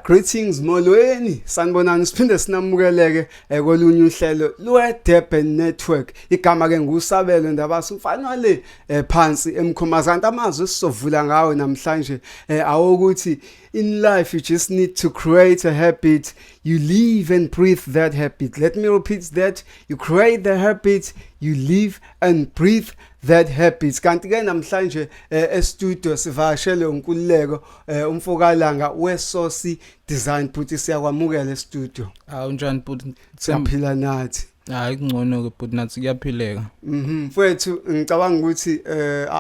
Greetings, molweni, sanibonani. Siphinde sinamukeleke kolunye uhlelo lwe Durban Network. Igama ke nguSabelo Ndabase, umfana wale phansi eMkhomazi. Kanti amazwi esizovula ngawo namhlanje awokuthi in life you just need to create a habit, you live and breathe that habit. Let me repeat that: you create the habit, you live and breathe that habit. Kanti ke namhlanje e-studio sivakashele uNkululeko, umfokalanga weSosi Design. Futhi siyakwamukela e-studio. Hawu, njani bhuti? Siyaphila nathi. Hayi, kungcono ke bhuti, nathi kuyaphileka. Mfowethu, ngicabanga ukuthi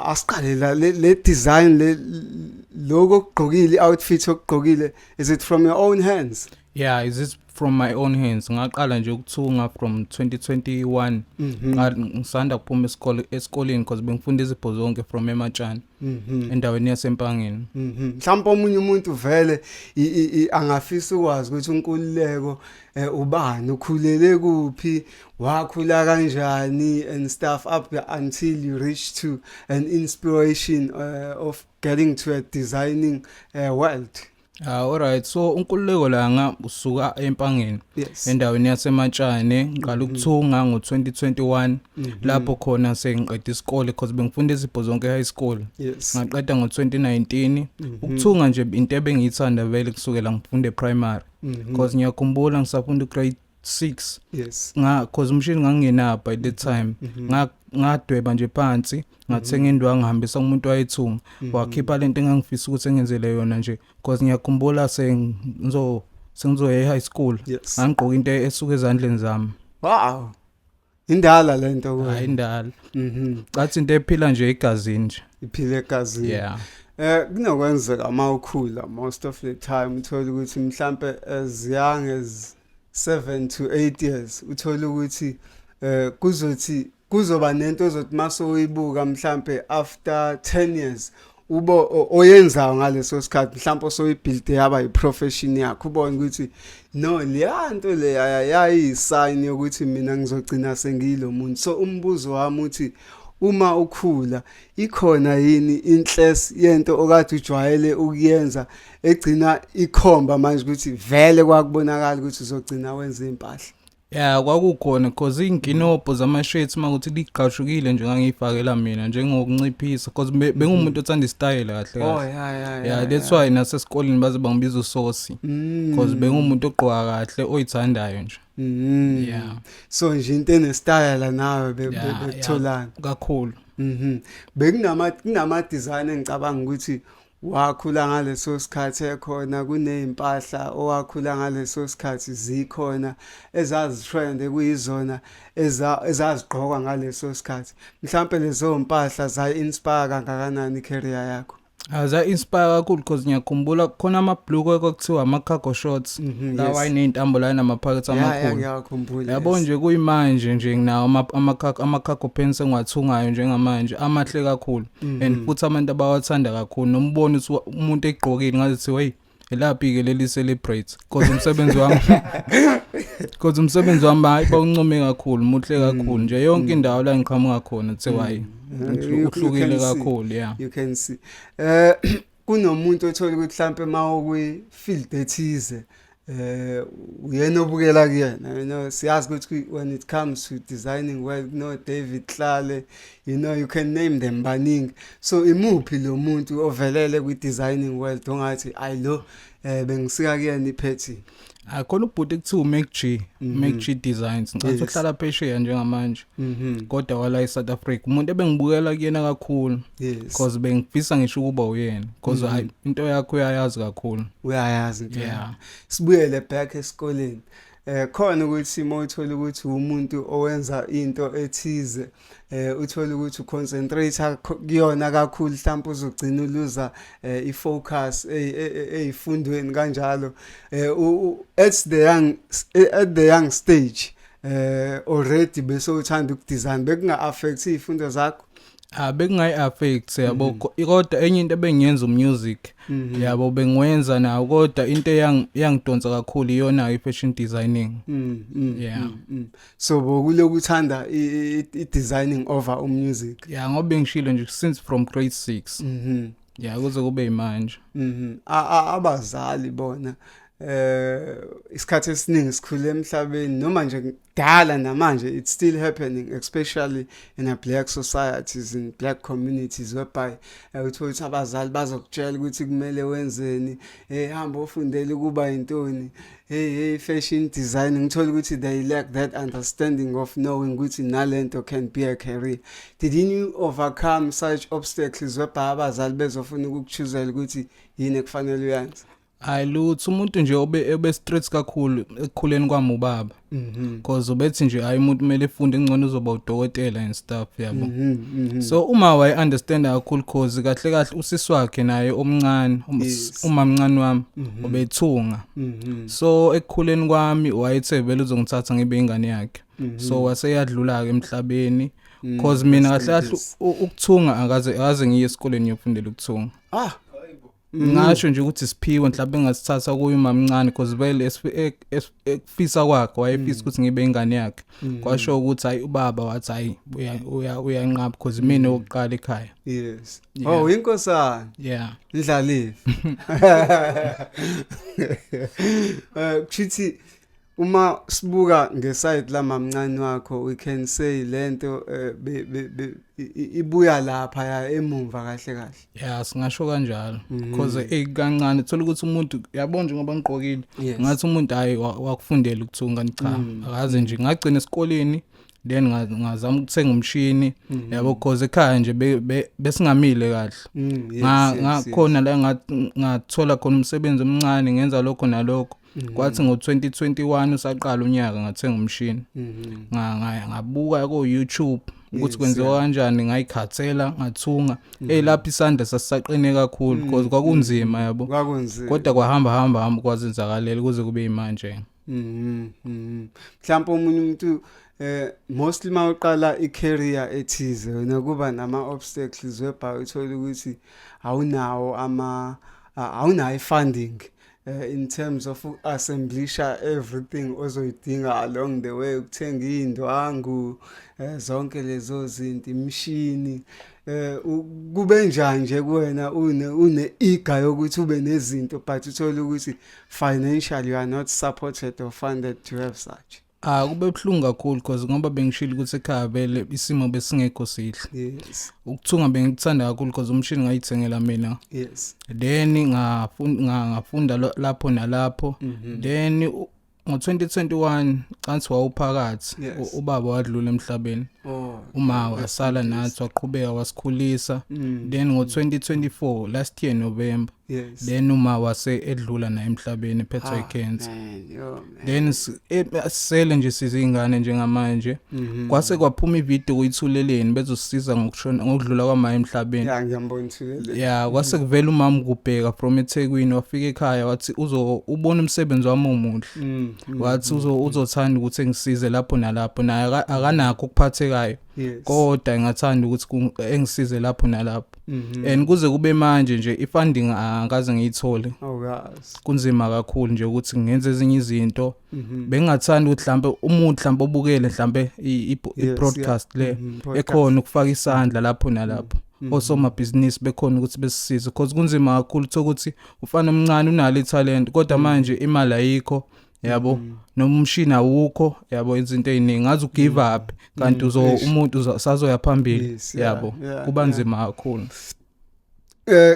asiqale la le design le, lokho okugqokile, outfit okugqokile, is it from your own hands? Yeah, is it from my own hands. Ngaqala nje ukuthunga from 2021. Ngisanda kuphuma isikole, esikoleni, because bengifunda izipho zonke from eMatshana, endaweni yaseMpangeni. Mhlawumbe omunye umuntu vele angafisa ukwazi ukuthi uNkululeko ubani, ukhulele kuphi, wakhula kanjani and stuff, up until you reach to an inspiration of getting to a designing world. Ah, alright. So uNkululeko Langa usuka eMpangeni, endaweni yaseMatshane. Ngiqala ukuthunga ngo2021, lapho khona sengiqeda isikole, because bengifunda izipho zonke high school. Ngaqeda ngo2019. Ukuthunga nje into ebengiyithanda vele kusukela ngifunda e-primary, because ngiyakhumbula ngisafunda grade 6, nga cause umshini ngangingenawo by that time, ngadweba nje phansi, ngathenga indwangu, ngihambisa kumuntu wayethunga, wakhipha lento engangifisa ukuthi engenzele yona nje, because ngiyakhumbula sengizoya e-high school, ngangigqoka into esuka ezandleni zami. Wow. Indala lento kuwe. Hayi, indala. Cathi into ephila nje egazini nje. Iphile egazini. Yeah. Kunokwenzeka mawukhula, most of the time uthola ukuthi mhlambe as young as 7 to 8 years uthola ukuthi kuzothi kuzoba nento ozothi mase uyibuka mhlambe after 10 years, ubo oyenzayo ngaleso sikhathi, mhlawumbe osoyibuild yaba iprofession yakho, ubone ukuthi no, leya nto leya yayisign yokuthi mina ngizogcina sengiyilo muntu. So umbuzo wami uthi, uma ukhula, ikhona yini inhlesi yento okade ujwayele ukuyenza egcina ikhomba manje ukuthi vele kwakubonakala ukuthi uzogcina wenza impahla? Yeah, kwakukhona, because inkinobho zama-shirts makuthi ligqashukile nje, ngangiyifakela mina njengokunciphisa, because bengumuntu othanda isitayela kahle kahle. Yeah, that's why nasesikoleni baze bangibiza uSosi, because bengumuntu ogqoka kahle, oyithandayo nje. Yeah. So nje into enesitayela nawe bekutholana. Kakhulu. Bekunama design engicabanga ukuthi wakhula ngaleso sikhathi ekhona, kunezimpahla owakhula ngaleso sikhathi zikhona ezazitrend, kuyizona ezazigqokwa ngaleso sikhathi. Mhlambe lezo mpahla zayi inspire kangakanani career yakho? Aza inspire kakhulu, because ngiyakhumbula khona amabhlukwe kwakuthiwa ama cargo shorts, lawa ayiney'ntambo la namaphakethe amakhulu. Ngiyakhumbula. Yabo nje kuyimanje nje nginawo ama cargo pants engiwathungayo njengamanje, amahle kakhulu, and futhi abantu abawathanda kakhulu, nombono ukuthi umuntu egqokile ngathi, "Hey, elaphi ke leli celebrate?" Because umsebenzi wami hayi, bawuncome kakhulu, muhle kakhulu nje. Yonke indawo la ngiqhamuka khona kuthiwa hayi, You uhlukile can see. kakhulu, yeah. You can see, kunomuntu othola ukuthi mhlambe mawukwi field ethize uyena obukela kuyena. Siyazi ukuthi when it comes to designing well, no David Tlale, you can name them, baningi. So imuphi lo muntu ovelele kwi designing world ongathi ayi, lo bengisika kuyena iphethi? Akhona ubhuti ekuthiwa uMac G, Mac G Designs. Ngicela uhlala phesheya njengamanje. Kodwa wala eSouth Africa umuntu ebengibukela kuyena kakhulu, because bengifisa ngisho ukuba uyena, because hayi, into yakho uyayazi kakhulu. Uyayazi into. Yeah. Sibuyele back esikoleni. Khona ukuthi mawuthola ukuthi umuntu owenza into ethize, uthola ukuthi uconcentrate kuyona kakhulu, mhlawumbe uzogcina uluza ifocus ezifundweni kanjalo. At the young stage already bese uthanda ukudesign, bekunga affect izifundo zakho? Ah, bekungayi affect, yabo, kodwa enye into ebengiyenza umusic, yabo, bengiwenza nawo, kodwa into eyangidonsa kakhulu iyona i-fashion designing. Yeah. So bokuloku uthanda i-designing over umusic? Yeah, ngoba bengishilo nje since from grade 6, yeah, kuze kube yimanje. Abazali bona Isikhathi esiningi sikhule emhlabeni, noma nje kudala, namanje it's still happening, especially in a black societies, in black communities, whereby uthola ukuthi abazali bazokutshela ukuthi kumele wenzeni, hey, hamba ofundele ukuba yintoni, hey, hey, fashion design. Ngithola ukuthi they lack that understanding of knowing ukuthi nalento can be a career. Did you overcome such obstacles whereby abazali bezofuna ukukuchoosela ukuthi yini ekufanele uyenze? Hayi, lutho. Umuntu nje obe strict kakhulu ekukhuleni kwami ubaba, because ubethi nje, hayi, umuntu kumele efunde, ngcono uzoba udokotela and stuff, yabo. So uma waye understand kakhulu, cause kahle kahle usisi wakhe naye omncane, uma mncane wami, ubethunga. So ekukhuleni kwami wayethe vele uzongithatha ngibe ingane yakhe. So waseyadlula ke emhlabeni, cause mina kahle kahle ukuthunga akaze ngiye esikoleni ngiyofundela ukuthunga. Ngasho nje ukuthi siphiwe, mhlawumbe engasithatha kuye umamncane, because vele ekufisa kwakhe wayefisa ukuthi ngibe ingane yakhe. Kwasho ukuthi hayi, ubaba wathi hayi, uyanqaba because mina oqala ekhaya. Yeah. Oh, inkosana. Yeah. Indlalifa. Kushuthi uma sibuka ngeside la mamncane wakho, we can say lento ibuya lapha ya emumva kahle kahle. Yeah, singasho kanjalo, because kancane thola ukuthi umuntu, yabona, njengoba ngigqokile, ngathi umuntu hayi, wakufundela ukuthunga. Cha, akaze nje. Ngagcina esikoleni, then ngazama ukuthenga umshini, yabo, cause ekhaya nje besingamile kahle. Ngakhona la ngathola khona umsebenzi omncane, ngenza lokho nalokho. Kwathi ngo-2021 usaqala unyaka ngathenga umshini. Ngabuka ko YouTube ukuthi kwenziwa kanjani, ngayikhathela, ngathunga. Hey, lapha isandla sasisaqine kakhulu because kwakunzima, yabo. Kwakunzima. Kodwa kwahamba hamba hamba, kwazenzakalela kuze kube yimanje. Mhlawumbe omunye umuntu, mostly mawuqala icareer ethize wena, kuba nama obstacles whereby uthola ukuthi awunayo funding in terms of assemblisha everything ozoyidinga along the way, ukuthenga indwangu, zonke lezo zinto, imishini. Kube njani nje kuwena, une eager yokuthi ube nezinto, but uthola ukuthi financially you are not supported or funded to have such? Ah, kube buhlungu kakhulu, because ngoba bengishilo ukuthi ekhaya vele isimo besingekho sihle. Ukuthunga bengikuthanda kakhulu, because umshini ngayithengela mina. Then ngafunda lapho nalapho. Then ngo-2021 cansi wawuphakathi, ubaba wadlula emhlabeni. Uma wasala nathi, waqhubeka wasikhulisa. Then ngo-2024, last year November, then uma wase edlula naye emhlabeni, ephethwe i-cancer. Man, yo, man. Then sisele nje sizingane njengamanje. Kwase kwaphuma ivideo kuyithuleleni bezosisiza ngokushona, ngokudlula kwama emhlabeni. Yeah, ngiyambona Thuleleni. Yeah, kwase kuvela umama kubheka from eThekwini, wafika ekhaya, wathi uzo ubona umsebenzi wami omuhle. Wathi uzothanda ukuthi engisize lapho nalapho, naye akanakho ukuphathekayo, kodwa engathanda ukuthi engisize lapho nalapho. And kuze kube manje nje ifunding angikaze ngiyithole. Awukazi. Kunzima kakhulu nje ukuthi ngenze ezinye izinto. Bengingathanda ukuthi mhlambe umuntu mhlambe obukele mhlambe i-broadcast le, Podcast. ekhona ukufaka isandla lapho nalapho, osomabhizinisi bekhona ukuthi besisize, because kunzima kakhulu ukuthi ufana omncane unalo italent, kodwa manje imali ayikho, yabo, noma umshini awukho, yabo, izinto eziningi ngaze ugive up, kanti uzo umuntu sazoya phambili, yabo, kuba nzima kakhulu.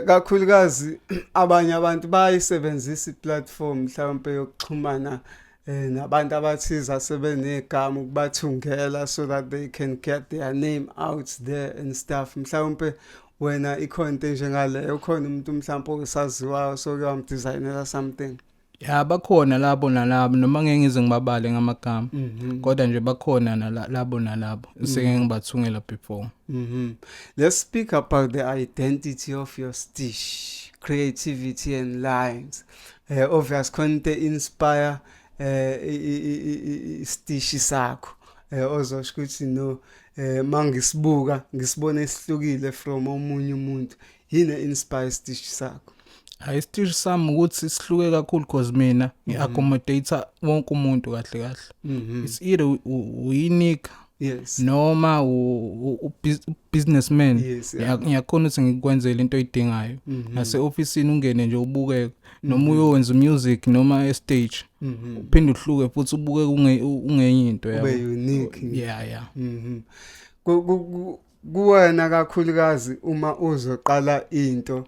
Kakhulukazi abanye abantu bayisebenzisa iplatform mhlawumbe yokuxhumana nabantu abathize asebenegama ukubathungela so that they can get their name out there and stuff. Mhlawumbe wena ikhona into enjengaleyo, ukhona umuntu mhlawumbe osaziwayo soke wamdesignela something? Ya, bakhona labo nalabo, noma ngeke ngize ngibabale ngamagama, kodwa nje bakhona labo nalabo eseke ngibathungela before. Let's speak about the identity of your stitch, creativity and lines. Obvious khona into inspire stitch sakho. Ozosho ukuthi no, mangisibuka ngisibona esihlukile from omunye umuntu. Yini inspire stitch sakho? Hayi, stitch sami ukuthi sihluke kakhulu because mina ngi-accommodate wonke umuntu kahle kahle. It's either uyinika Noma u businessman, ngiyakhona ukuthi ngikwenzele into oyidingayo. Nase officeini ungene nje ubukeke, noma uyowenza music noma e stage, uphinde uhluke futhi ubuke ungenye into, yabo. Ube unique. Yeah. Kuwena kakhulukazi uma uzoqala into,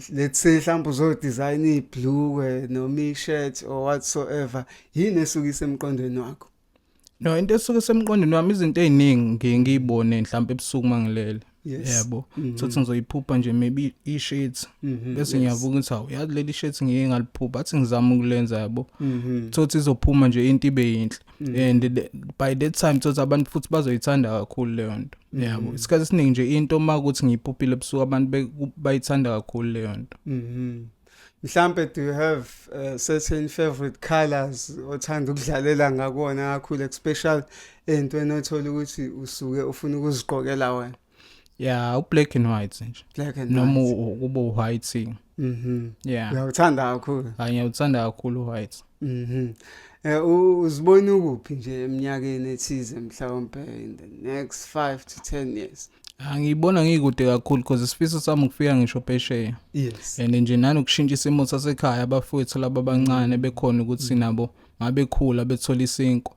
let's say mhlawumbe uzodesign ibhlukwe noma i-shirt or whatsoever, yini esuke isemqondweni wakho? No, into esuke semqondweni wami, izinto eziningi ngiye ngiyibone mhlawumbe ebusuku mangilele. Yabo, thothi ngizoyiphupha nje maybe i-shirt, bese ngiyavuka ukuthi, "Hawu, yazi leli shirt ngiye ngaliphupha, athi ngizama ukulenza," yabo. Thothi izophuma nje into ibe yinhle, and by that time thothi abantu futhi bazoyithanda kakhulu leyo nto, yabo. Isikhathi esiningi nje into uma ukuthi ngiyiphuphile ebusuku, abantu bayithanda kakhulu leyo nto. Mhlambe do you have certain favorite colors othanda ukudlalela ngakona kakhulu, especially entweni othola ukuthi usuke ufuna ukuzigqokela wena? Yeah, u-black and white nje. Black and Noma white. Kube u-white. Yeah. Uyawuthanda kakhulu. Hayi, ngiyawuthanda kakhulu u-white. Uzibona ukuphi nje eminyakeni ethize, mhlawumbe in the next 5 to 10 years? Angiyibona ngikude kakhulu because isifiso sami ukufika ngisho phesheya. And nje nanokushintsha isimo sasekhaya, abafowethu laba abancane bekhona ukuthi nabo ngabe khula bethola isinkwa,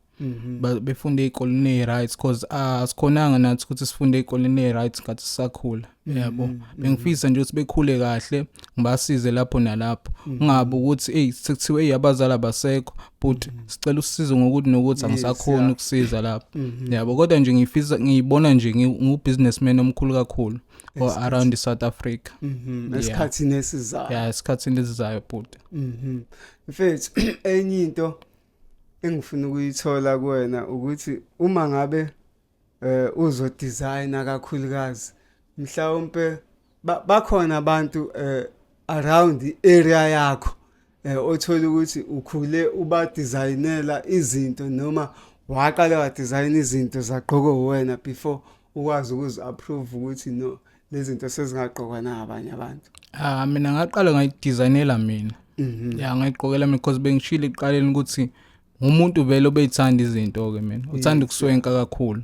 befunde ey'koleni ey'right, cause asikhonanga nathi ukuthi sifunde ey'koleni ey'right ngathi sisakhula, yabo. Bengifisa nje ukuthi bekhule kahle, ngibasize lapho nalapho, kungabi ukuthi eyi, sekuthiwe eyi, abazali abasekho, but sicela usizo ngokuthi nokuthi angisakhoni ukusiza lapho, yabo. Kodwa nje ngifisa, ngiyibona nje ngiwu-businessman omkhulu kakhulu or around i-South Africa. Yeah. Esikhathini esizayo. Yeah, esikhathini esizayo, bhuti. Mfethu, enye into engifuna ukuyithola kuwena ukuthi uma ngabe uzodesigna kakhulukazi, mhlawumbe bakhona abantu around i-area yakho othola ukuthi ukhule uba designela izinto, noma waqala wa design izinto zagqokwa wena before ukwazi ukuzi approve ukuthi no, lezi zinto sezingagqokwa nabanye abantu? Ah, mina ngaqala ngayidesignela mina. Ya, ngayigqokela mina because bengishilo ekuqaleni ukuthi ngumuntu vele obeyithanda izinto ke mina, uthanda ukuswenka kakhulu.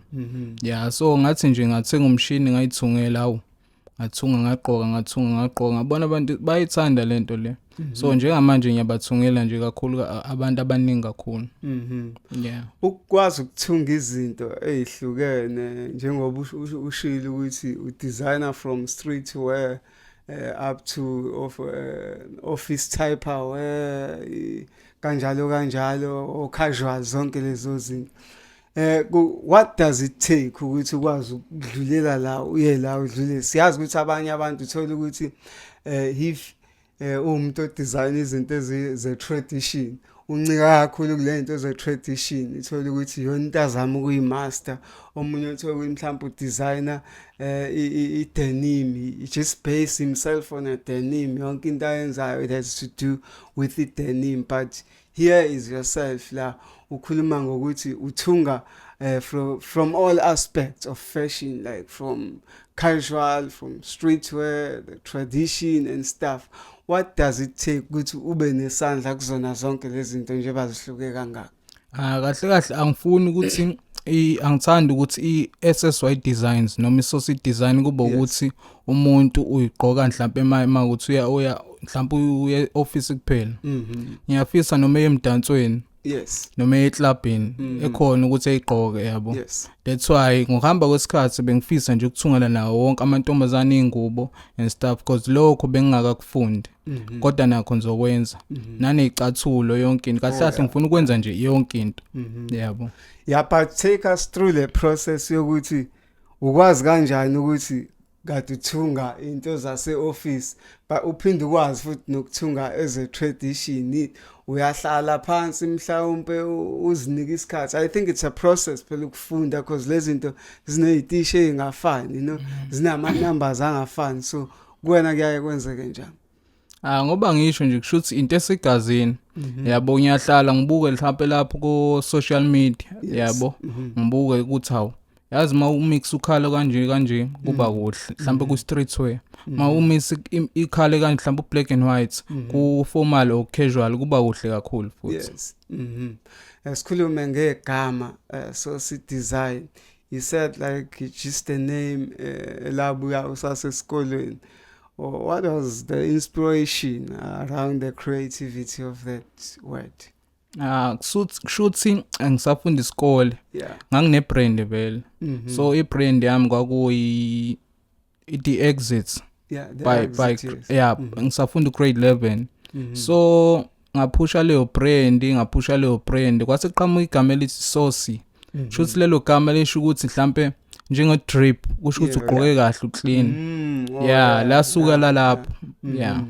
Ya, so ngathi nje ngathenga umshini, ngayithungela, hawu, ngathunga, ngagqoka, ngathunga, ngagqoka, ngabona abantu bayithanda lento le. So njengamanje ngiyabathungela nje kakhulu abantu abaningi kakhulu. Yeah. Ukwazi ukuthunga izinto ezihlukene, njengoba ushilo ukuthi udesigner from street wear up to of office type wear, kanjalo kanjalo, o casual, zonke lezo zinto, what does it take ukuthi ukwazi ukudlulela la, uye la udlule? Siyazi ukuthi abanye abantu uthola ukuthi if umuntu odesign izinto ze tradition, uncika kakhulu kule zinto ze tradition, uthola ukuthi iyona into azama ukuyimaster. Omunye uthola ukuthi mhlawumbe udesigner i denim, he just base himself on a denim, yonke into ayenzayo it has to do with the denim. But here is yourself la ukhuluma ngokuthi uthunga from all aspects of fashion, like from casual, from streetwear, the tradition and stuff. What does it take ukuthi ube nesandla kuzona zonke lezi zinto nje bazihluke kangaka? Ah, kahle kahle angifuni ukuthi angithandi ukuthi i-SSY Designs noma i-Saucy Design kube ukuthi umuntu uyigqoka mhlawumbe ema ukuthi uya mhlawumbe uya office kuphela. Ngiyafisa noma emdansweni, noma eclubini, ekhona ukuthi ayigqoke, yabo. That's why ngokuhamba kwesikhathi bengifisa nje ukuthungela nawo wonke amantombazane ingubo and stuff, because lokho bengingakakufundi, kodwa nakho ngizokwenza, nanezicathulo, yonke into kahle kahle. Ngifuna ukwenza nje yonke into, yabo. Yeah, but take us through the process yokuthi ukwazi kanjani ukuthi kade uthunga into zase office, but uphinde ukwazi futhi nokuthunga as a tradition. Uyahlala phansi mhlawumbe uzinike isikhathi? I think it's a process phela ukufunda, because lezi zinto zinezitishi ezingafani, zinama numbers angafani, so kuwena kuyaye kwenzeke njani? Ah, ngoba ngisho nje, kusho ukuthi into esegazini, yabo. Ngiyahlala ngibuke mhlawumbe lapho ku social media, yabo, ngibuke ukuthi hawu. Yazi, ma umix u-colour kanje kanje kuba kuhle, mhlawumbe ku streetwear. Ma umix i-colour kanje, mhlawumbe black and white, ku formal or casual kuba kuhle kakhulu futhi. Yes. Sikhulume ngegama Source Design. You said like it's just a name elabuya usasesikolweni. Or what was the inspiration around the creativity of that word? Ah, kushuthi ngisafunda isikole ngangine brand vele. So i brand yami kwakuyi the Exit. Yeah, the by Exit, by yes. Yeah, ngisafunda grade 11. So ngaphusha leyo brand, ngaphusha leyo brand, kwase kuqhamuka igama elithi Saucy. Shuthi lelo gama lisho ukuthi mhlambe njenge drip, kusho ukuthi ugqoke kahle, uclean. Oh, Yeah, lasuka lalapho. Yeah.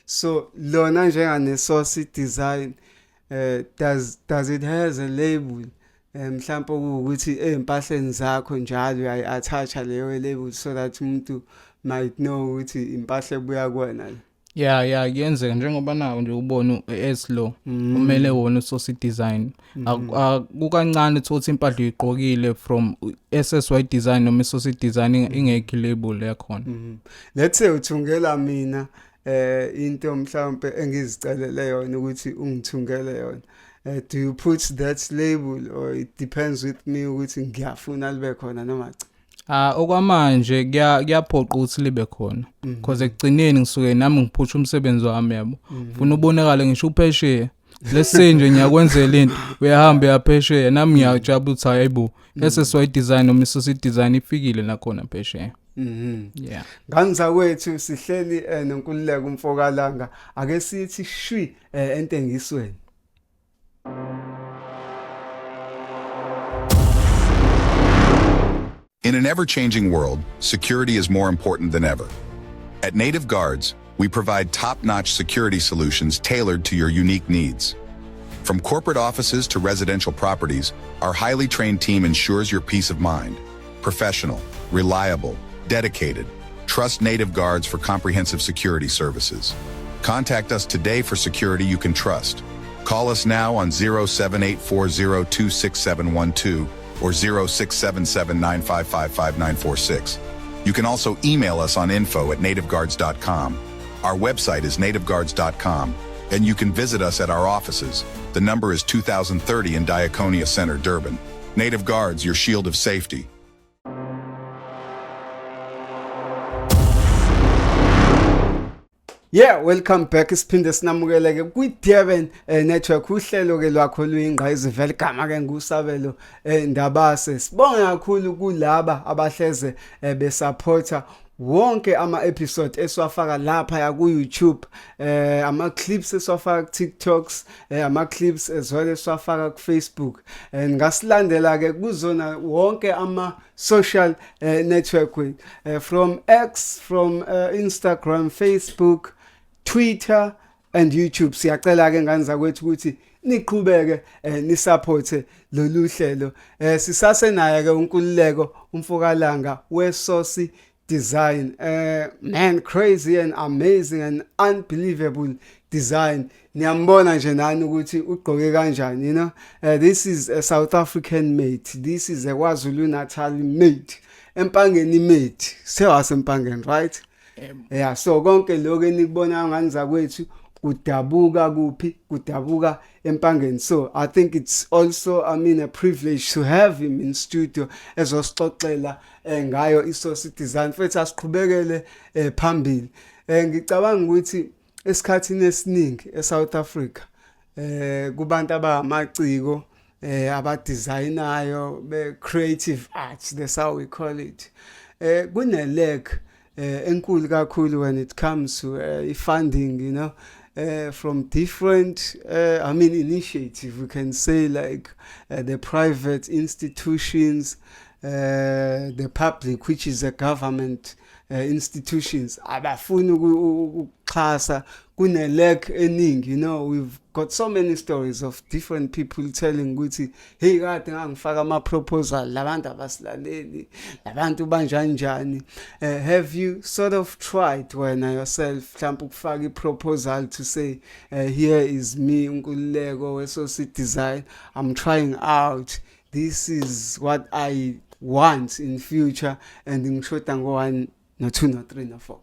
So lona njengane Source Design, does it has a label, mhlawumbe ukuthi ezimpahleni zakho njalo uyayi-attacha leyo label so that umuntu might know ukuthi impahla ebuya kuwena le? Yeah, kuyenzeka, njengoba nawo nje ubona u-S lo umele wona uSource Design. Kukancane ukuthi impahla uyigqokile from SSY Design noma iSource Design ingekho label yakhona. Let's say uthungela mina into mhlawumbe engizicelele yona ukuthi ungithungele yona. Do you put that label or it depends with me ukuthi ngiyafuna libe khona noma cha? Ah, okwamanje kuyaphoqa ukuthi libe khona because ekugcineni ngisuke nami ngiphusha umsebenzi wami, yabo. Ufuna ubonakale ngisho uphesheya. Let's say nje ngiyakwenzela into, uyahamba uyaphesheya, nami ngiyajabula ukuthi hayibo, SSY Design noma iSource Design ifikile nakhona phesheya. Yeah. Ngane zakwethu, sihleli noNkululeko umfokaLanga. Ake sithi shwi entengisweni. In an ever changing world, security is more important than ever. At Native Guards, we provide top notch security solutions tailored to your unique needs. From corporate offices to residential properties, our highly trained team ensures your peace of mind. Professional, reliable, dedicated. Trust Native Guards for comprehensive security services. Contact us today for security you can trust. Call us now on 0784026712 or 0677955946. You can also email us on info@nativeguards.com. Our website is nativeguards.com, and you can visit us at our offices. The number is 2030 in Diaconia Center, Durban. Native Guards, your shield of safety. Yeah, welcome back. Siphinde sinamukeleke kwi-Durban Network, uhlelo ke lwakho luyingqayizivele. Igama ke nguSabelo Ndabase. Sibonge kakhulu kulaba abahleze besupporta wonke ama episode esiwafaka lapha ya ku YouTube, ama clips esiwafaka ku TikToks, ama clips as well esiwafaka ku Facebook. Ngasilandela ke kuzona wonke ama social network wethu, from X, from Instagram, Facebook, Twitter and YouTube. Siyacela ke, ngane zakwethu, ukuthi niqhubeke nisupporte lolu hlelo. Sisasenaye ke uNkululeko umfokaLanga weSource Design. Man, crazy and amazing and unbelievable design. Niyambona nje nani ukuthi ugqoke kanjani. This is a South African made. This is a KwaZulu Natal made. Empangeni made. Sewasempangeni, right? Yeah, so konke lokho enikubona, ngane zakwethu, kudabuka kuphi? Kudabuka eMpangeni. So I think it's also, I mean, a privilege to have him in studio ezosixoxela ngayo iSource Design. Futhi asiqhubekele phambili. Ngicabanga ukuthi esikhathini esiningi eSouth Africa, kubantu abamaciko, abadesignayo, be creative arts, that's how we call it, kune lack enkulu kakhulu when it comes to funding from different I mean, initiative, we can say, like the private institutions, the public, which is a government institutions, abafuni ukuxhasa. Kune lack eningi. We've got so many stories of different people telling ukuthi, hey, kade ngangifaka ama proposal, labantu abasilaleli, labantu banjani njani. Have you sort of tried wena yourself mhlawumbe ukufaka i-proposal to say, here is me, uNkululeko weSource Design, I'm trying out This is what I want in future and ngishoda ngo-1, no-2, no-3, no-4.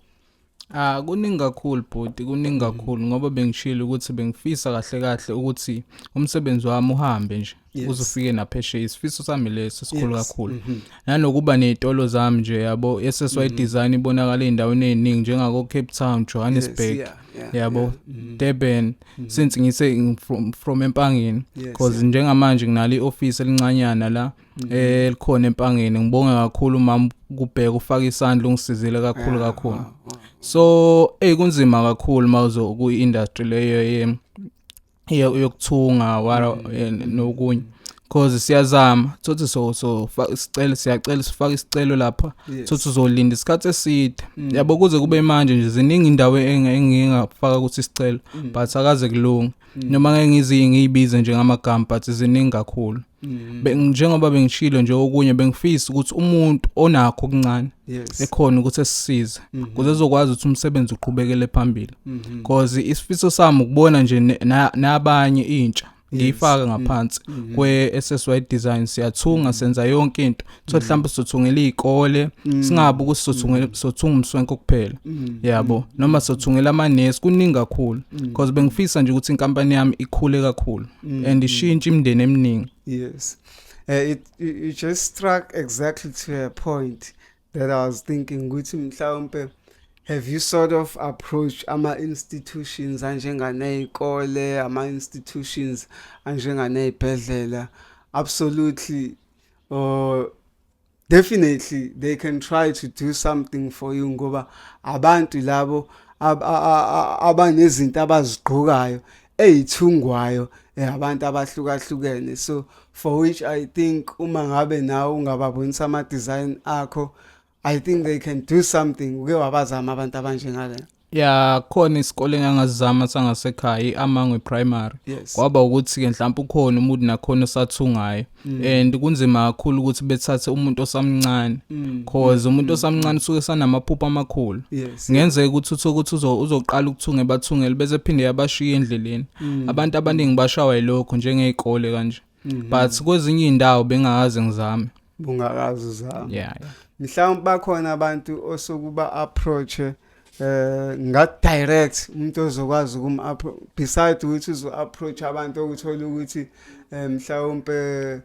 Ah, kuningi kakhulu bhuti, kuningi kakhulu, ngoba bengishilo ukuthi bengifisa kahle kahle ukuthi umsebenzi wami uhambe nje uze ufike naphesheya. Isifiso sami leso sikhulu kakhulu. Nanokuba nezitolo zami nje, yabo, SSY Design ibonakala ezindaweni eziningi njengako Cape Town, Johannesburg, yabo, Durban, since ngise from Empangeni, because njengamanje nginalo ioffice elincanyana la elikhona Empangeni. Ngibonga kakhulu mama kubheka ufaka isandla, ungisizile kakhulu kakhulu. So hey, kunzima kakhulu mawuzo ku industry leyo yokuthunga wara nokunye, cause siyazama thothi so isicelo, siyacela, sifaka isicelo lapha, thothi uzolinda isikhathi eside, yabo, kuze kube manje nje ziningi indawo engingafaka ukuthi isicelo, but akaze kulunga, noma ngeke ngizi ngiyibize nje ngamagama, but ziningi kakhulu. Njengoba bengishilo nje, okunye bengifisa ukuthi umuntu onakho okuncane ekhona ukuthi esisize ukuze ezokwazi ukuthi umsebenzi uqhubekele phambili, because isifiso sami ukubona nje nabanye intsha ngiyifaka ngaphansi kwe SSY Design. Siyathunga, senza yonke into, so mhlawumbe sizothungela izikole, singabi ukuthi sothungela, sothunga umswenko kuphela, yabo, noma sothungela amanesi. Kuningi kakhulu, because bengifisa nje ukuthi inkampani yami ikhule kakhulu and ishintshe imindeni eminingi. Yes. It just struck exactly to a point that I was thinking ukuthi mhlawumbe have you sort of approached ama institutions anjenganey'kole, ama institutions anjenganey'bhedlela? Absolutely or definitely they can try to do something for you, ngoba abantu labo abanezinto abazigqokayo eyithungwayo, abantu abahlukahlukene. So for which I think uma ngabe nawe ungababonisa ama design akho, I think they can do something. Uke wabazama abantu abanjengale? Ya, khona isikole engangazama sangasekhaya, i-Amangwe Primary. Kwaba ukuthi ke mhlawumbe ukhona umuntu nakhona osathungayo, and kunzima kakhulu ukuthi bethathe umuntu osamncane, cause umuntu osamncane usuke sanamaphupho amakhulu. Kungenzeka ukuthi uthole ukuthi uzoqala ukuthunga, bathungele, bese phinde yabashiya endleleni. Abantu abaningi bashawa yilokho njengezikole kanje, but kwezinye indawo bengakaze ngizame. Bungakazi uzama? Yeah. Mhlawumbe bakhona abantu osokuba approach nga direct, umuntu ozokwazi ukum beside ukuthi uzo approach abantu okuthola ukuthi mhlawumbe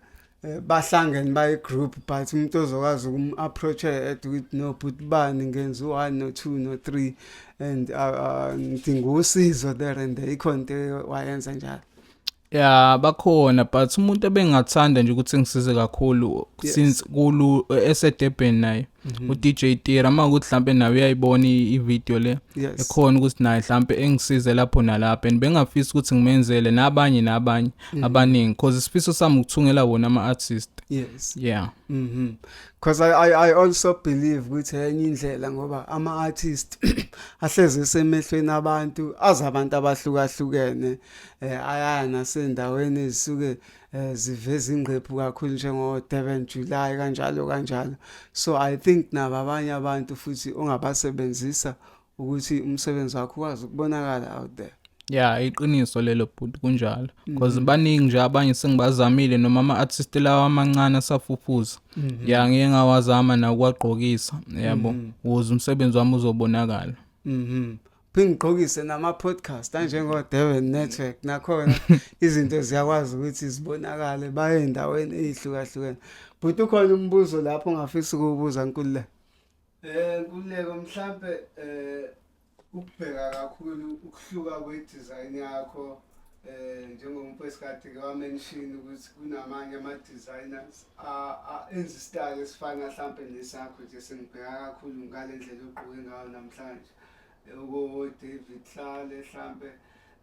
bahlangene bayi group, but umuntu ozokwazi ukum approach at ukuthi, "No, but bani ngenza u1 no 2 no 3 and ngidinga usizo there and there," ikhona into wayenza njalo? Ya, bakhona, but umuntu ebengathanda nje ukuthi ngisize kakhulu since kulu eseDurban naye, uDJ Tira, uma ukuthi mhlambe nawe uyayibona i-video le, ekhona ukuthi naye mhlambe engisize lapho nalapho, and bengafisa ukuthi ngimenzele nabanye nabanye abaningi, because isifiso sami ukuthungela wona ama artist. Yeah. Because I also believe ukuthi enye indlela, ngoba ama artist ahleze esemehlweni abantu, azi abantu abahlukahlukene, ayaya nasendaweni ezisuke ziveza ingqephu kakhulu njengo Durban July, kanjalo kanjalo. So I think nabo abanye abantu futhi ongabasebenzisa ukuthi umsebenzi wakho ukwazi ukubonakala out there. Yeah, iqiniso lelo bhuti, kunjalo, because baningi nje abanye sengibazamile, noma ama artist lawa amancane asafufuza. Ya, ngiye ngawazama nakwagqokisa, yabo, ukuze umsebenzi wami uzobonakala. Phingigqokise nama podcast anjengo Durban Network, nakhona izinto ziyakwazi ukuthi zibonakale baye endaweni ezihlukahlukene. But ukhona umbuzo lapho ongafisa ukubuza, Nkululeko? Nkululeko, mhlambe ukubheka kakhulu ukuhluka kwe-design yakho, njengomuntu esikade ke wa-mention ukuthi kunamanye ama-designers enza isitayela esifana mhlambe nesakho nje, sengibheka kakhulu ngale ndlela ogqoke ngayo namhlanje, oko David Tlale mhlambe,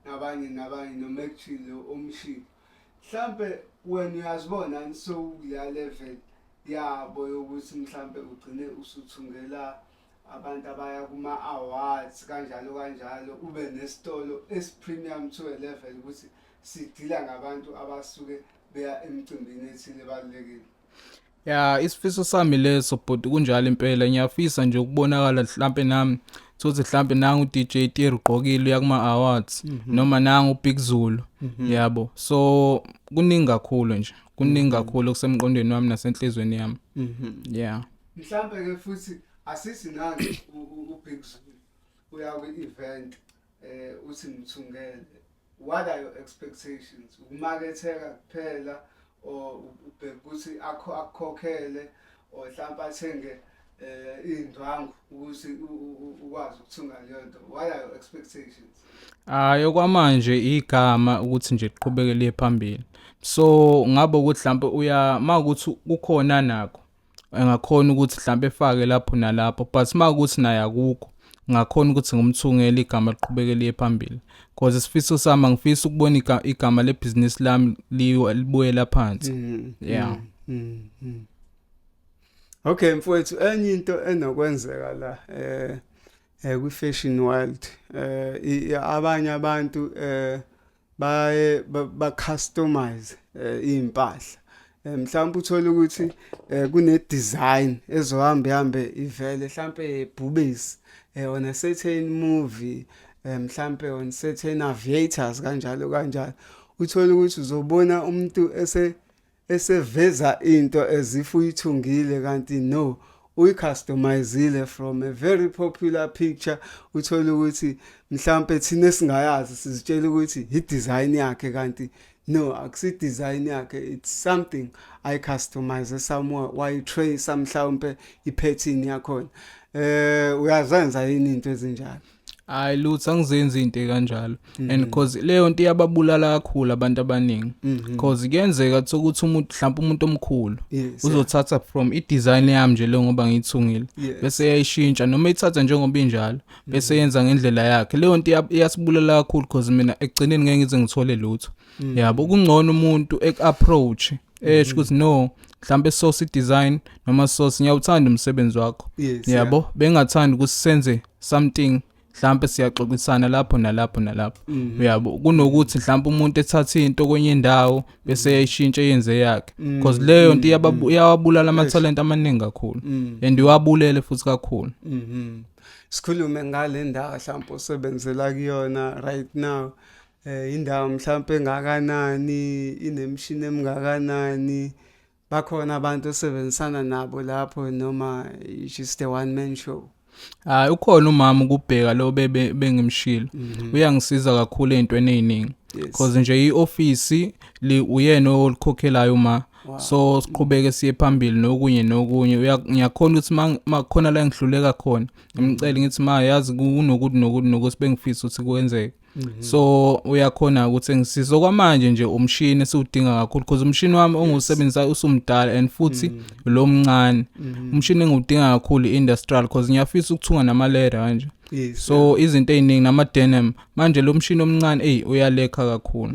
nabanye nabanye, noma actually omshini mhlambe, wena uyazibona sowukuleya level yabo yokuthi mhlambe ugcine usuthungela abantu abaya kuma awards, kanjalo kanjalo, ube nesitolo esi-premium to a level ukuthi sidila ngabantu abasuke beya emcimbini ethile ebalulekile? Ya, isifiso sami leso bhuti, kunjalo impela. Ngiyafisa nje ukubonakala mhlambe nami Thothi mhlambe nangu DJ Tira ugqokile uya kuma awards noma nangu Big Zulu, yabo. So kuningi kakhulu nje, kuningi kakhulu okusemqondweni wami nasenhlizweni yami. Yeah. Mhlambe ke futhi asithi nangu uBig Zulu uya kwi-event, uthi mthungele, what are your expectations? Ukumaketheka kuphela or ubheka ukuthi akho akukhokhele or mhlawumbe athenge indwangu ukuthi ukwazi ukuthunga leyo nto? What are your expectations? Hayi, okwamanje igama ukuthi nje liqhubeke liye phambili. So ngabe ukuthi mhlawumbe uya makuthi kukhona nakho engakhona ukuthi mhlawumbe efake lapho nalapho, but makuthi naye akukho, ngakhona ukuthi ngimthungele igama liqhubeke liye phambili, because isifiso sami, angifisi ukubona igama lebhizinisi lami libuyela phansi. Yeah. Okay mfowethu, enye into enokwenzeka la kwi fashion world, abanye abantu baye ba customize impahla. Mhlawumbe uthola ukuthi kune design ezohamba ihambe ivele mhlambe ebhubesi on a certain movie, mhlambe on certain aviators, kanjalo kanjalo. Uthola ukuthi uzobona umuntu eseveza into as if uyithungile, kanti no, uyicustomizile from a very popular picture. Uthola ukuthi mhlambe thina esingayazi sizitshela ukuthi i-design yakhe, kanti no, akusi design yakhe, it's something I customize somewhere, wayitrace mhlawumbe ipattern yakhona. Uyazenza yini into ezinjalo? Hayi lutho, angizenzi into kanjalo, and because leyo nto iyababulala kakhulu abantu abaningi, because kuyenzeka ukuthi umuntu, mhlawumbe umuntu omkhulu, uzothatha from i-design yami nje le ngoba ngiyithungile, bese eyayishintsha noma ithatha njengoba injalo, bese yenza ngendlela yakhe. Leyo nto iyasibulala kakhulu, because mina ekugcineni ngeke ngize ngithole lutho, yabo. Kungcono umuntu ek-approach esho ukuthi no, mhlambe source design noma source, ngiyawuthanda umsebenzi wakho, yabo, bengathanda ukuthi senze something, mhlambe siyaxoxisana lapho nalapho nalapho, uyabo, kunokuthi mhlambe umuntu ethatha into kwenye indawo bese eyayishintsha yenze yakhe, because leyo nto iyawabulala ama-talent amaningi kakhulu and iwabulele futhi kakhulu. Sikhulume ngale ndawo mhlawumbe osebenzela kuyona right now. Indawo mhlawumbe engakanani, inemishini emingakanani, bakhona abantu osebenzisana nabo lapho noma just a one man show? Hayi, ukhona umama ukubheka lo bebe bengimshilo, uyangisiza kakhulu ey'ntweni ey'ningi, because nje i-ofisi uyena olikhokhelayo uma. So siqhubeke siye phambili nokunye nokunye. Ngiyakhona ukuthi makhona la ngihluleka khona, ngimcele ngithi, "Ma, yazi kunokuthi nokuthi nokuthi bengifisa ukuthi kwenzeke." So uyakhona ukuthi ngisize. Okwamanje nje umshini esiwudinga kakhulu, because umshini wami ongiwusebenzisayo usumdala and futhi lo mncane. Umshini engiwudinga kakhulu i-industrial, because ngiyafisa ukuthunga nama-leather kanje, so izinto ey'ningi nama-denim. Manje lo mshini omncane, eyi, uyalekha kakhulu.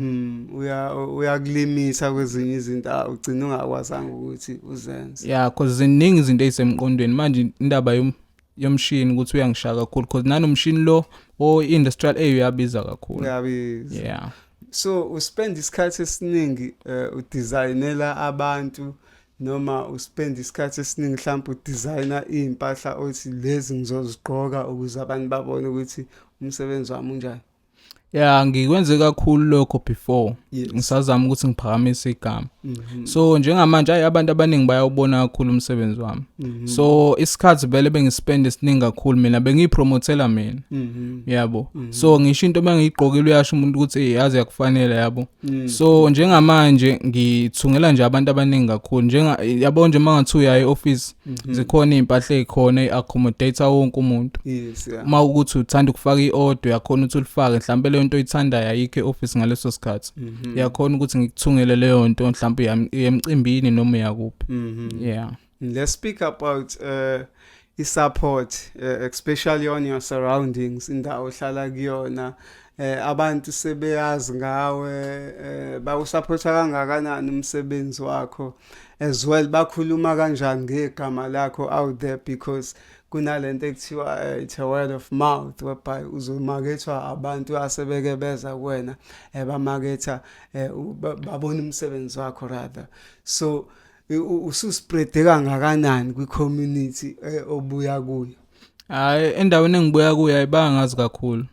Uya uyakulimisa kwezinye izinto, ugcina ungakwazanga ukuthi uzenze. Yeah, cause ziningi izinto ey'semqondweni. Manje indaba yomshini ukuthi uyangishaya kakhulu, cause nanomshini lo o-industrial, eyi, uyabiza kakhulu. Uyabiza. Yeah. So uspend isikhathi esiningi udesignela abantu noma uspend isikhathi esiningi mhlawumbe udesigner iy'mpahla othi lezi ngizozigqoka ukuze abantu babone ukuthi umsebenzi wami unjani? Ya, ngikwenze kakhulu lokho before, ngisazama ukuthi ngiphakamise igama. So njengamanje, ayi, abantu abaningi bayawubona kakhulu umsebenzi wami. So isikhathi vele bengispend esiningi kakhulu mina bengiyipromotela mina, yabo. So ngisho into bengiyigqokile, uyasho umuntu ukuthi, "Hey, yazi yakufanele," yabo. So njengamanje ngithungela nje abantu abaningi kakhulu, njenga, yabo nje, mangathi uya e-office, zikhona iy'mpahla ey'khona ey'accommodate wonke umuntu. Uma ukuthi uthanda ukufaka i-order, uyakhona ukuthi ulifake. Mhlawumbe leyo nto oyithandayo ayikho e-office ngaleso sikhathi, uyakhona ukuthi ngikuthungele leyo nto, mhlawumbe uya emcimbini noma uyakuphi. Yeah. Let's speak about i-support, especially on your surroundings, indawo ohlala kuyona. Abantu sebeyazi ngawe, bawusupporta kangakanani umsebenzi wakho as well? Bakhuluma kanjani ngegama lakho out there? Because kunalento ekuthiwa it's a word of mouth, whereby uzomakethwa abantu asebeke beza kuwena, bamaketha, babona umsebenzi wakho rather. So ususpreade kangakanani kwi-community obuya kuyo? Hayi, endaweni engibuya kuyo ayibangazi kakhulu,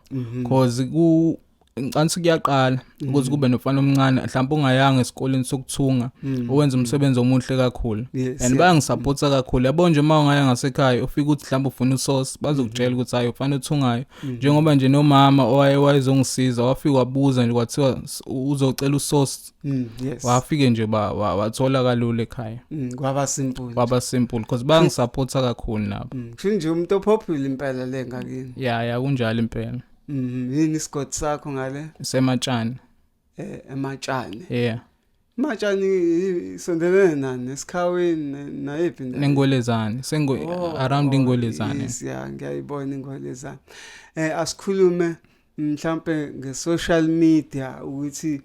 cause ku ngicansi kuyaqala ukuze kube nofana omncane mhlawumbe ungayanga esikoleni sokuthunga owenza umsebenzi omuhle kakhulu, and bayangisupporta kakhulu. Yabo nje, uma ungaya ngasekhaya ufike uthi mhlawumbe ufuna usauce, bazokutshela ukuthi hayi, ufana uthungayo. Njengoba nje nomama owaye wayezongisiza wafika wabuza nje, kwathiwa uzocela usauce. Wafike nje wathola kalula ekhaya. Kwaba simple. Kwaba simple because bayangisupporta kakhulu nabo. Kusho nje umuntu opopular impela le ngakini. Ya, kunjalo impela. Yini isigodi sakho ngale? Sematshane. Ematshane. Yeah. Matshane isondelene nani, nesikhaweni, nayiphi indawo? Nengwelezane sengo. Oh, around oh, ingwelezane. Yes, yeah, ngiyayibona ingwelezane. Asikhulume mhlambe nge-social media, ukuthi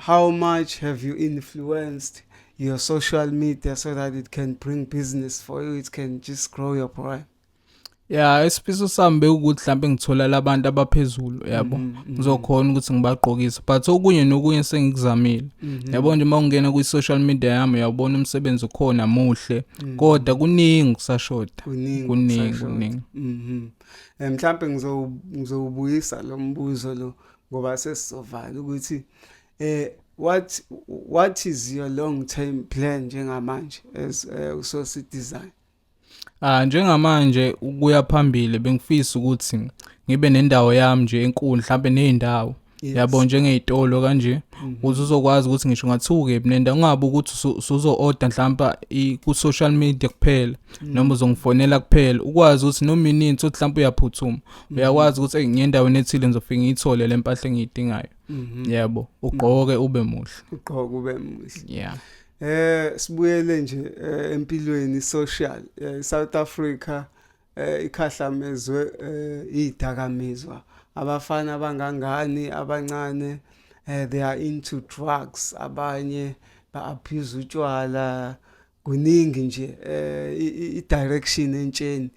how much have you influenced your social media so that it can bring business for you, it can just grow your brand? Ya, isifiso sami bekukuthi mhlawumbe ngithola labantu abaphezulu, yabo, ngizokhona ukuthi ngibagqokise, but okunye nokunye sengikuzamile. Yabo nje, uma ungena kwi-social media yami uyabona umsebenzi ukhona muhle, kodwa kuningi kusashoda. Kuningi. Kuningi. Kusashoda. Kuningi. Mhlambe ngizowubuyisa lo mbuzo lo ngoba sesizovala, ukuthi what is your long term plan njengamanje as uSauce Design? Ah, njengamanje ukuya phambili bengifisa ukuthi ngibe nendawo yami nje enkulu, mhlawumbe nezindawo, yabo, njengezitolo kanje, ukuze uzokwazi ukuthi ngisho ngathuke nendawo, ungabe ukuthi usuzo order mhlawumbe ku social media kuphela noma uzongifonela kuphela, ukwazi ukuthi noma inini uthi mhlawumbe uyaphuthuma, uyakwazi ukuthi hey, ngiyendaweni ethile, ngizofika ngiyithole le mpahla engiyidingayo. Yebo, ugqoke ube muhle. Ugqoke ube muhle. Yeah. Sibuyele nje empilweni social. South Africa ikhahlamezwe idakamizwa. Abafana abangangani abancane, they are into drugs, abanye ba abuse utshwala, kuningi nje. I direction entsheni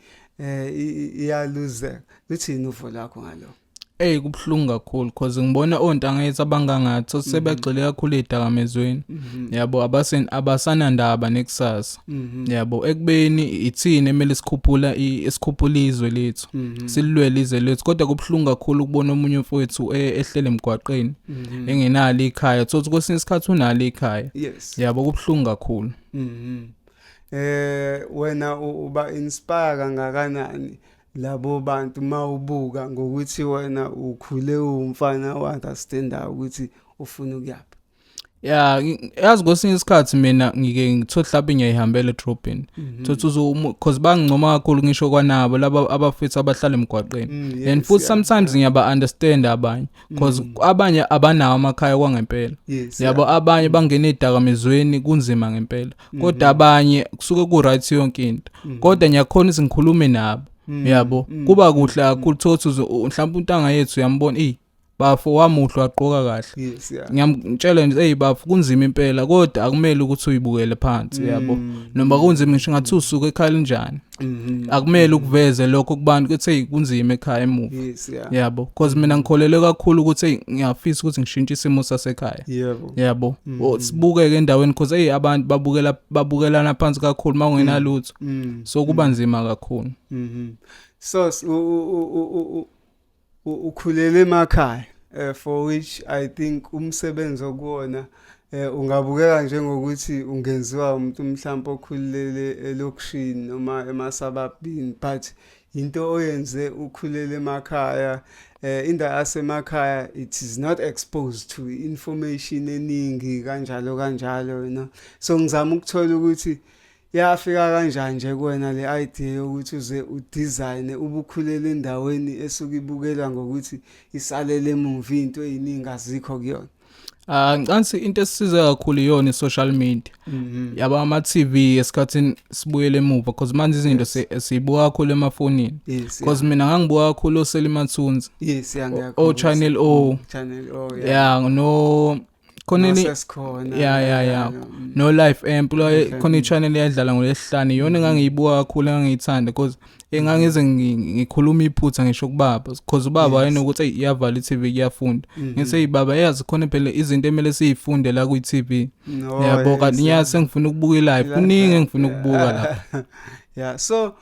iyaluzeka. Luthini uvo lakho ngalokho? Ey, kubhlungu kakhulu because ngibona ontanga yethu abangangathi sebegxile kakhulu ezidakamizweni, yabo, abasen abasanandaba nekusasa, yabo, ekubeni ithini emele sikhuphula esikhuphula izwe lethu, sililwele izwe lethu. Kodwa kubhlungu kakhulu ukubona omunye umfowethu ehlele emgwaqeni engenalo ikhaya, thothi kwesinye isikhathi unalo ikhaya. Yabo, kubhlungu kakhulu. Wena uba inspire kangakanani labo bantu mawubuka ngokuthi wena ukhule umfana o-understandayo ukuthi ufuna ukuyaphi? Ya, yazi, kwesinye isikhathi mina ngike ngithola mhlawumbe ngiyayihambela edrobheni, thothi uzo, cause bangincoma kakhulu ngisho kwanabo laba abafethu abahlala emgwaqeni, and futhi sometimes ngiyaba understand abanye cause abanye abanawo amakhaya kwangempela. Yabo, abanye bangena ezidakamizweni, kunzima ngempela, kodwa abanye kusuke ku right yonke into, kodwa ngiyakhona ukuthi ngikhulume nabo, yabo, kuba kuhle kakhulu. Thothi mhlawumbe untanga yethu uyambona, ey bafo, wamuhle, wagqoka kahle. Ngiyamtshela nje, hey bafo, kunzima impela, kodwa akumele ukuthi uyibukele phansi, yabo, noma kunzima, ngisho ngathi usuke ekhaya linjani, akumele ukuveze lokho kubantu ukuthi hey, kunzima ekhaya emuva. Yabo, because mina ngikholelwe kakhulu ukuthi hey, ngiyafisa ukuthi ngishintshe isimo sasekhaya. Yabo. Sibukeke endaweni, because hey, abantu babukelana phansi kakhulu mawungenalutho, so kuba nzima kakhulu. So ukhulele emakhaya, for which I think umsebenzi okuwona ungabukeka njengokuthi ungenziwa umuntu mhlawumbe okhulele elokishini noma emasababhini, but into oyenze ukhulele emakhaya, indawo yasemakhaya, it is not exposed to information eningi kanjalo kanjalo. So ngizama ukuthola ukuthi yafika kanjani nje kuwena le idea yokuthi uze udesign, ubukhulele endaweni esuke ibukelwa ngokuthi isalele emuva, into eziningi azikho kuyona. Ah, ngicansi into esisize kakhulu iyona i-social media. Yabo, ama TV esikhathini sibuyele emuva, because manje izinto siyibuka kakhulu emafonini. Because mina ngangibuka kakhulu oSelly Mathunzi. Yes, yeah. O Channel O. Channel O, yeah. Yeah, no khona Sesikhona. Yeah. No Life Amp lo. Life Amp. Khona i-channel eyadlala ngolesihlanu, iyona engangiyibuka kakhulu, engangiyithanda, because engangize ngikhuluma iphutha ngisho kubaba, because ubaba wayenokuthi hey, iyavala i-TV, kuyafunda. Ngithi, hey baba, yazi khona phela izinto emele siyifunde la kwi-TV. No, yabo, kanti yeah. nyazi sengifuna ukubuka i-live, kuningi engifuna ukubuka lapha. Yeah, so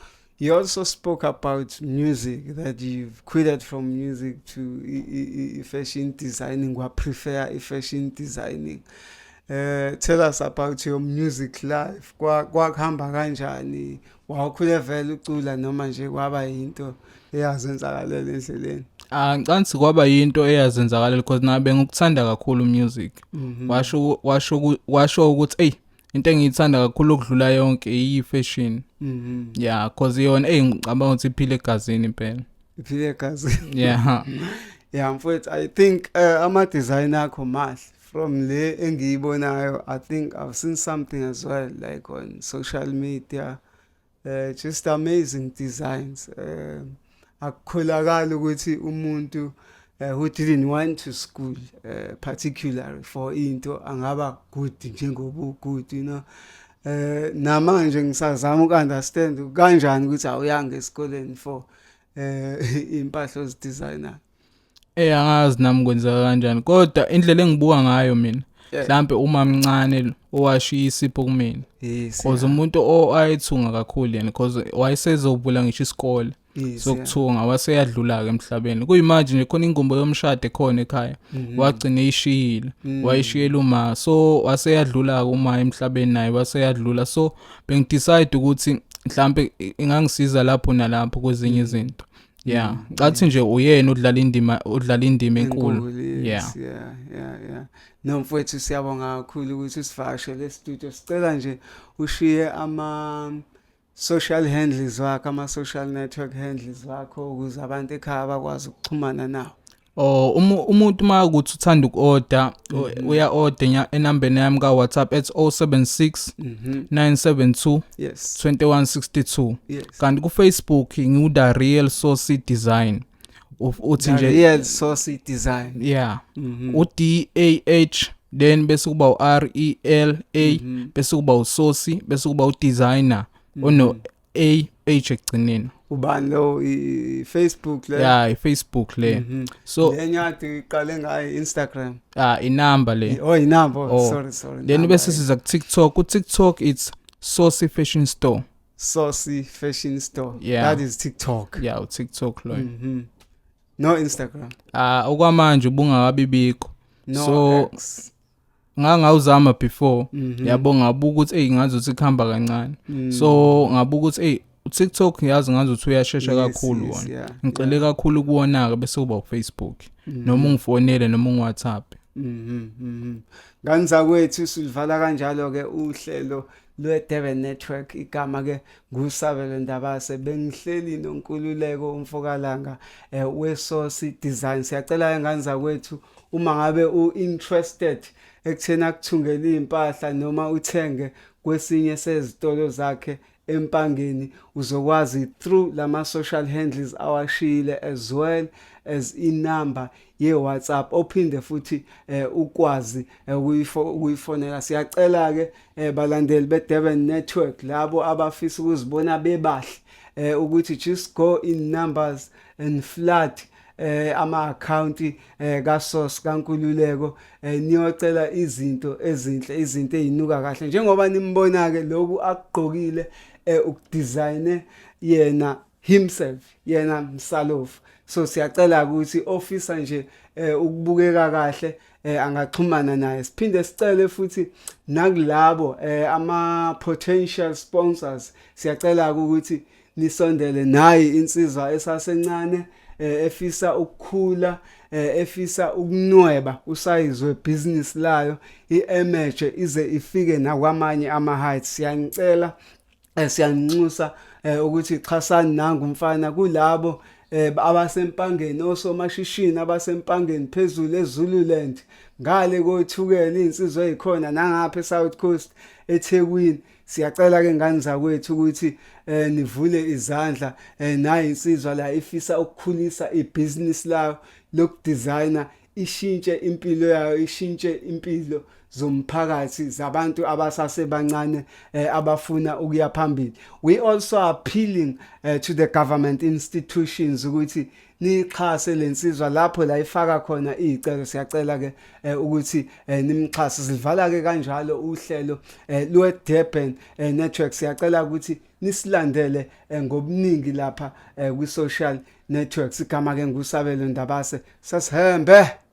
You also spoke about music, that you've quitted from music to fashion designing, wa prefer fashion designing. Tell us about your music life. Kwakuhamba kanjani? Wawukhule vele ucula noma nje kwaba yinto eyazenzakalela endleleni? Ah, ngicabanga kwaba yinto eyazenzakalela because nabe ngikuthanda kakhulu music. Washo ukuthi, ey, into engiyithanda kakhulu ukudlula yonke iyi fashion. Yeah, cause yona, ey, ngicabanga ukuthi iphile egazini impela. Iphile egazini. Yeah. Yeah, mfowethu, I think ama design akho mahle. From le engiyibonayo, I think I've seen something as well, like on social media. Just amazing designs. Akukholakala ukuthi umuntu who didn't want to school particularly for into angaba good njengoba good. Namanje ngisazama uku-understand kanjani ukuthi awuyanga esikoleni for impahla ozidesigner. Angazi nami kwenzeka kanjani, kodwa indlela engibuka ngayo mina, mhlambe uma mncane owashiya isipho kumina, cause umuntu owayethunga kakhulu yena, cause wayesezovula ngisho isikole sokuthunga, waseyadlula ke emhlabeni. Kuyimanje nje khona ingumbo yomshado ekhona ekhaya, wagcina eyishiyile, wayishiyela uma, so waseyadlula uma emhlabeni naye waseyadlula. So bengidecide ukuthi mhlambe ingangisiza lapho nalapho kwezinye izinto. Yeah, ngathi nje uyena udlala indima enkulu. Yeah, yeah. No, mfowethu, siyabonga kakhulu ukuthi usivakashele e-studio. Sicela nje ushiye ama social handles wakho, ama social network handles wakho, ukuze abantu ekhaya bakwazi ukuxhumana nawo. Oh, umuntu uma ukuthi uthanda uku-order, uya order enambeni yami ka WhatsApp at 076 972 2162. Kanti ku Facebook ngiwu The Real Source Design. Uthi nje Real Source Design. Yeah. U D A H, then bese kuba u R E L A, bese kuba u Source, bese kuba u designer ono A H ekugcineni. Ubani lo, i-Facebook le? Yeah, i-Facebook le. So le nyadi iqale ngayo Instagram. Ah, inamba le. Oh, inamba. Oh, sorry, sorry. Then bese siza ku TikTok. Ku TikTok it's Saucy Fashion Store. Saucy Fashion Store. Yeah. That is TikTok. Yeah, u TikTok lo. No Instagram? Ah, okwamanje ubungakabi bikho. No. So X. ngangawuzama before, yabo, ngabuka ukuthi, hey, ngazi ukuthi kuhamba kancane. So ngabuka ukuthi, hey, uTikTok ngiyazi ngazi ukuthi uyashesha kakhulu wona. Ngicele kakhulu kuwona ke, bese kuba uFacebook, noma ungifonele noma ungiWhatsApp. Ngani zakwethu, sivala kanjalo ke uhlelo lwe-Durban Network. Igama ke nguSabelo Ndabase, bengihleli noNkululeko umfokalanga weSource Design. Siyacela ngani zakwethu, uma ngabe u-interested ekutheni akuthungele impahla noma uthenge kwesinye sezitolo zakhe eMpangeni, uzokwazi through lama social handles awashiyile as well as inamba ye-WhatsApp, ophinde futhi ukwazi ukuyifonela. Siyacela ke, balandeli beDurban Network, labo abafisa ukuzibona bebahle, ukuthi just go in numbers and flood ama account kaSource kaNkululeko, niyocela izinto ezinhle, izinto ezinuka kahle njengoba nimbona ke lokhu akugqokile, ukudesigne yena himself, yena Msalofu. So siyacela ukuthi ofisa nje ukubukeka kahle angaxhumana naye. Siphinde sicele futhi nakulabo ama potential sponsors, siyacela ukuthi nisondele nayi insizwa esasencane, efisa ukukhula, efisa ukunweba usayizi webusiness layo, iemerge ize ifike nakwamanye ama heights. Siyanicela, siyanxusa ukuthi xhasani nangu umfana. Kulabo abaseMpangeni, osomashishini abaseMpangeni, phezulu eZululand, ngale koThukela, insizwa ezikhona nangapha eSouth Coast, eThekwini, siyacela ke ngani zakwethu ukuthi nivule izandla. Nayi insizwa la ifisa ukukhulisa ibusiness layo lokudesigner, ishintshe impilo yayo, ishintshe impilo zomphakathi zabantu abasasebancane abafuna ukuya phambili. We also appealing to the government institutions ukuthi nixhase lensizwa lapho la ifaka khona izicelo. Siyacela ke ukuthi nimxhase. Sivala ke kanjalo uhlelo lwe Durban Network. Siyacela ukuthi nisilandele ngobuningi lapha kwi social networks. Igama ke nguSabelo Ndabase. Sasihembe.